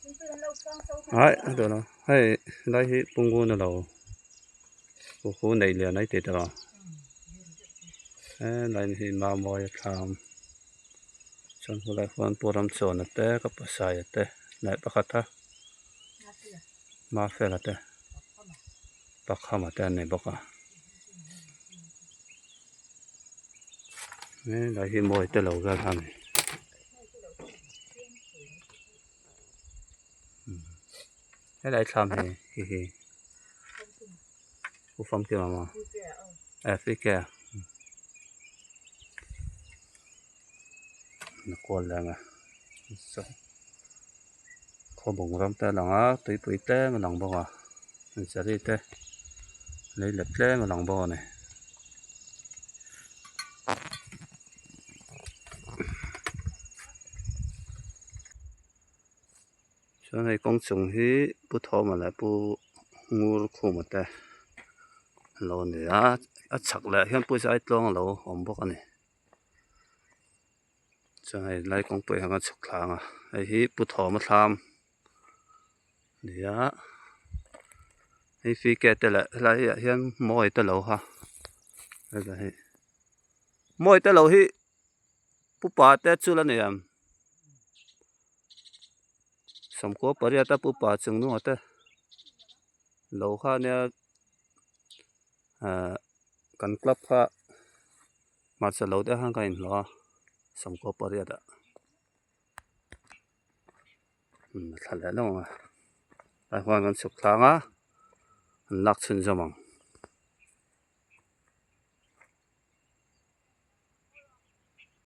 Ai a duh lo hei helai hi pungun a lo hu nei lian ai tih tawh a helai hi mamawi a thlam chuan helai huan pawh ram chawn te ka pasai te leh pakhat a mafela te pakhama te an nei bawk a helai hi mawi te lo vel a ni. Helai thlam hi hi hi u famkim ang maw africa na kual leh ang a khawbung ram te a lang a tuipui tlem a lang bawk a chari te leilet tlem a lang bawk a ni. Chuan hei kawng chung hi Pu Thawma leh Pu Ngur Khuma te an lo ni a a chhak leh ah hian Pu Zaitlawng a lo awm bawk a ni chuan hei lai kawngpui ang a chhuk thla ang a hei hi Pu Thawma thlam a ni a hei fike te leh helai ah hian mawi te lo ha hei mawi te lo hi. Pupa te chul a ni ang sawmkua pariat a pupa chung hnungah te lo kha ania ahh kan club kha hmarcha lo te khan ka inhlawh a sawmkua pariat ah a thla leh lawk ang a tah hian kan chhuk tlang a an lak chhunzawm ang.